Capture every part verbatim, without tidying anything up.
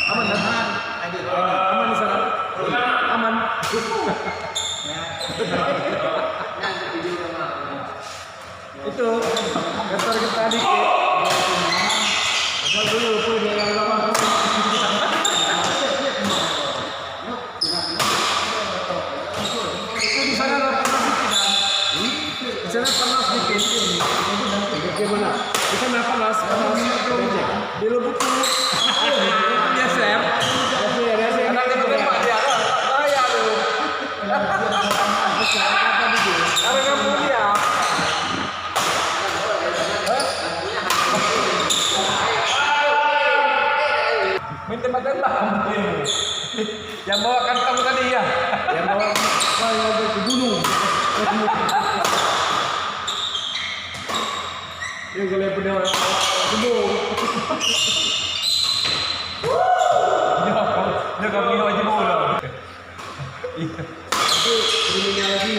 Aman, kan? Aman di sana? Aman. Itu, getar-getar dikit. Asal dulu, pun dia yang lama. Itu di sana ada panas dikit, kan? Di sana panas dikit. Bagaimana? Di sana panas, panas. Di lubuk tu. Geser. Geser, geser. Ada yang tembak dia, kan? Bahaya tu. Ada yang bunuh dia. Main tembak-tembak. Yang bawa kantong tadi, ya? Yang bawa, wah, yang ada ke gunung. Yang kalau pernah kebun. Dia, dia kami nak jemput dah. Itu, itu lagi.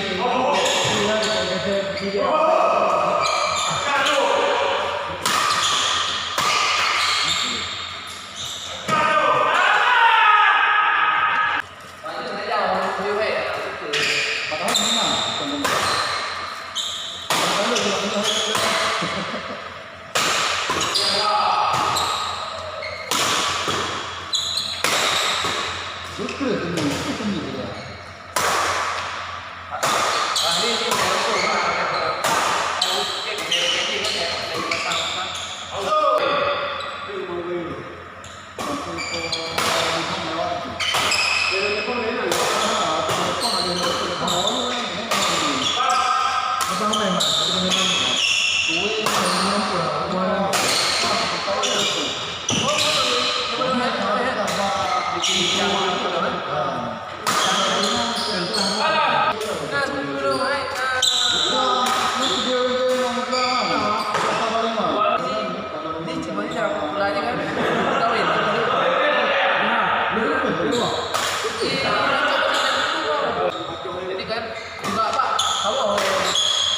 Jadi kan, juga apa? Kalau orang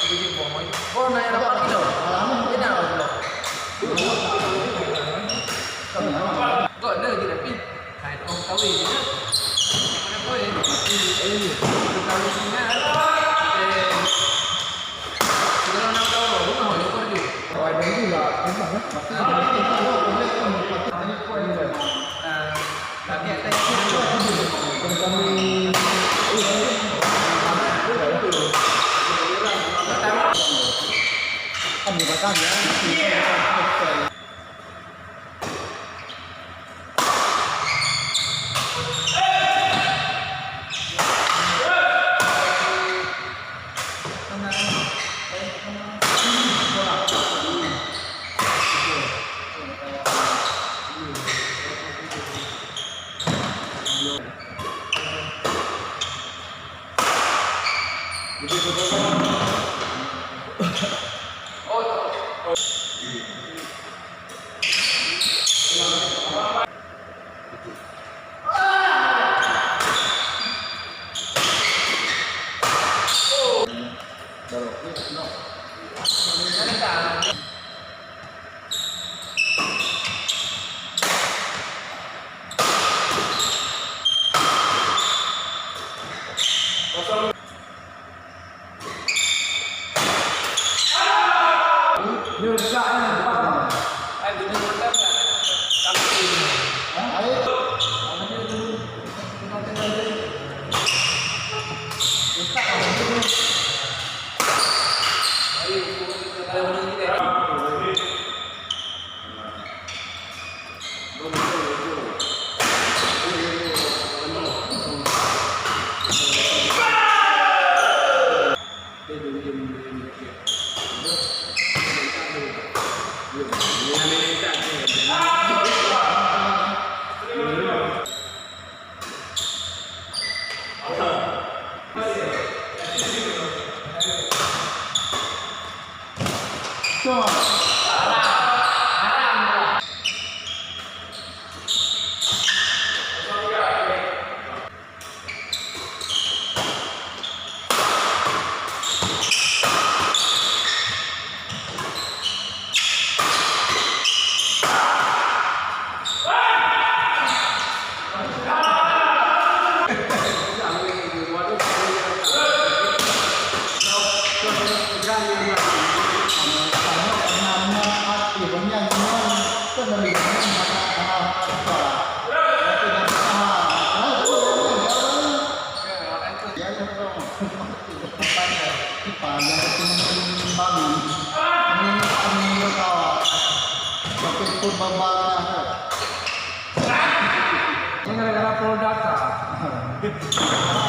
itu bohong, bohong naik dapat gitu. Ini apa? Kok ada lagi tapi? Hai, oh, kawin je. Mana kawin? Eh, kawin ni, eh. Kita nak tahu, rumah orang kau je. Kawin ni lah, rumah, eh. Ah, tapi ada yang kami batang ya. Ini gara-gara Polda, Kak.